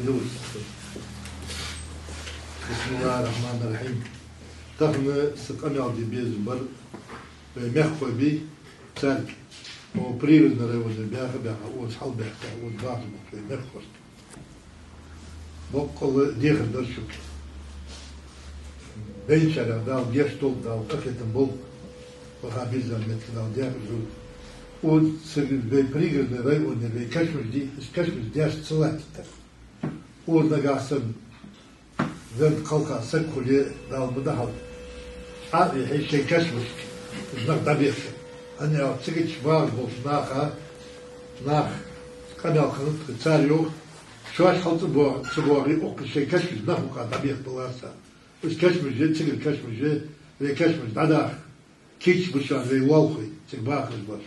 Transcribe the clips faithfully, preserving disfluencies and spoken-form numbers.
بسم الله الرحمن الرحيم. Тахан са къамаьл де безам бар вай мехкахой бий, царга, о, Пригородни районе баьха-баьха, укхаза хьалбаьхка, укхаза баха бола вай мехкахошта. Боккъала дехар дар шуга. Бейначарех Дала гешт долда, Дала къахетам болба, ваха безам меттиг Дала дехар долда. Укхаза цига вай Пригородни районе вай кашамаш дий, уж кашамаш даьш ца латтийтар. Укхаза нагахьа санна венна кхалха саг хуле, Дала ма дахьалда, Ӏо а вихье, шоай кашамашка уж нах дӀабеха. ХӀана аьлча, цига чу багӀаш болча наха, наха къамаьл хиннад тха, цар йоах, шоаш хьал ца бо-, ца боагӀе, укхаза шоай кашамашка нах укхаза дӀабеха далар цар. Уж кашамаш а, цигара кашамаш а, вай кашамаш дӀадаха кийча ба шоана вай лоалахой, цига бахаш бараш.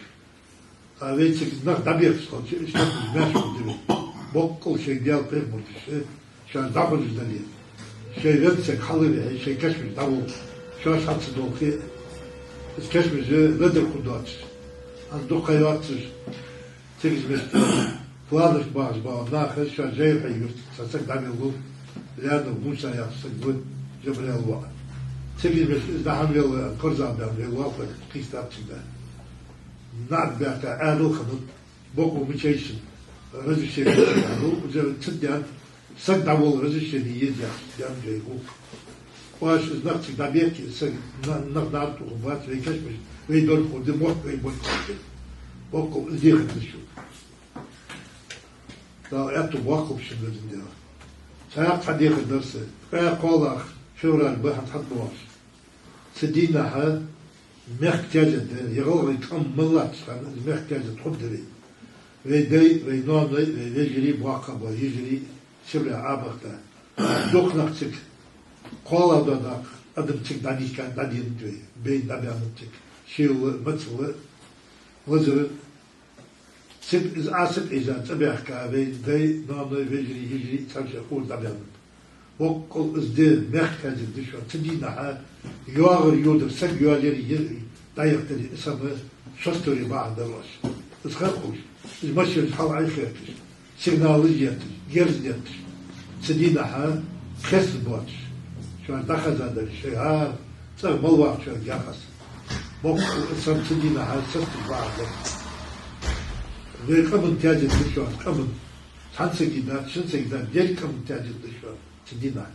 А вай цига нах дӀабехаш хилча, уж кашамаш маьрша хургда вай. Боккъала шоай Даьла пайхамара тӀа шоаш дӀахьожаш дале, шоай венна саг хьал а вихье, шоай кашамашка дӀаволла, шоаш хьал ца долхе, уж кашамаш а ледар хургдоацаш. ХӀанз дукха ха йоацаш, цига мишта планашка багӀаш бола нах, шоаш Жайрхой юрта цхьа саг дӀавеллав, Лянов Муса яха саг ва, Жабраил воӀ. Цига мишта из дӀа-хьа велла, корзагӀбаьнна вай лоалахой кхийстаб цига. НаӀарга баьхка Ӏаьдал хиннад, бокъо мичайшин разрешени ца даьннад, уже цадаьнна саг дӀаволла разрешени еза яхаш даьнна жай ва. Оаш из нах цига дӀабехке, саг на-, нах дӀатӀатохаргбац, вай кашамаш вай дора хургда, мотт вай болга хургда. Боккъала из дехар да шуга. Дала аьттув боаккхалба шун везан Даьла. Цхьаькха цхьа дехар дар са. Ткъаь кхоалагӀа февраль ба хӀанз хьатӀабоагӀаш. Цу дийнахьа мехка тезет да, е гӀалгӀай къам мел латтача хана из мехка тезет хургда вай. Вай дай, вай ноаной, вай вежарий, боккхагӀбола йижарий, Сибре Ӏобахийта. Дукха нах цига, кхоалагӀа дола дакъа, адам цига дӀадийхка, дӀаденад вай, байна дӀабаьннаб цига. Шийла а, мацалла а, лазар а. Цига из Ӏаса а Ӏийза, цӀабаьхка вай дай, ноаной, вежарий, йижарий, цхьан шоай ховш дӀабаьннаб. Боккъала из де мехка тезет да шоана. Цу дийнахьа йоагӀар, йодар, саг йоалаяри, е-, дӀаяхийтари, из хӀама шоастаре бахьан дар оаш. Из хар ховш, из машенаш хьалха Ӏохайташ, сигналаш етташ, герз детташ, цу дийнахьа кхесташ боацаш, шоана дӀахеза дале, шоай хӀара цӀагӀа мел вахачоа яхаш. Боккъала из хӀама цу дийнахьа сесташ бахьан дар. Вай къаман тезет да шоана, къаман. Цхьан сага дац, шин сага дац, деррига къаман тезет да шоана цу дийнахьа.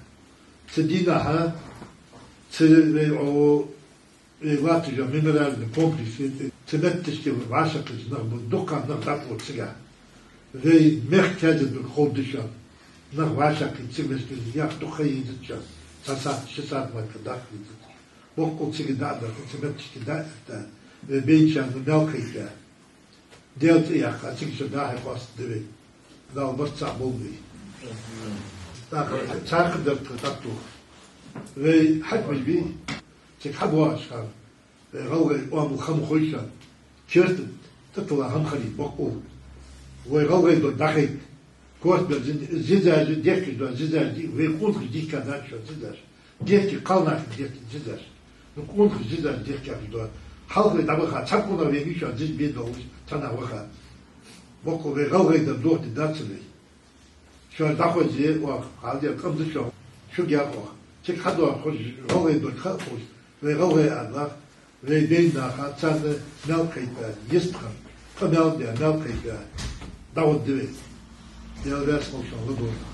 Цу дийнахьа цу вай, о, вай латташ йола мемориальни комплекс, цу метташка вӀашагӀкхийтта нах ба, дукха нах дӀатӀавода цига. Вай мехка тезет долга ховргда шоана. Нах вӀашагӀкхийтта цига метташка, ях дукха ха езац шоана. Цхьа сахьат, ши сахьат мара даккха езац. Боккъала цига дӀа а даха, цу метташка дӀа а этта, вай байначарна маьл кхайкабаь, Даьла цӀи яьккха, цига шо дӀа-хьа къоастаргда вай. Дала барт цхьа болба вай. ТӀаккха цхьаькха дар тха тӀатоха. Вай хьакимаш бий, цига хьабоагӀача хана, вай гӀалгӀай оамал хам хой шоана, керта тӀатилла хӀама хилийта боккъала. Вай гӀалгӀай дог дӀахайта, корта бер зин-, зизаш, дехкаш дола зизаш, ди-, вай къонахаша дийхка дац шоана зизаш. Дехке кхалнахага дехке зизаш. Ну, къонахаша зизаш дехкараш дола. Хьалха вай дӀабаха, цхьа къонах вайна шоана зиза бе долаш, цхьаннахьа ваха. Боккъала вай гӀалгӀай дар дохаде дац вай. Шоаш дӀахоза оаха, хьалдер къам да шоана, шуга яха оаха. Цига хьадоагӀа хоза гӀалгӀай дог ха а ховш, вай гӀалгӀай ала, вай байнача наха, царна маьл кхайкабаь, йистхинна къамаьл даь, маьл кхайкабаь, дӀагӀоргда вай. Даьла раьза хилва шоана, ладувгӀа.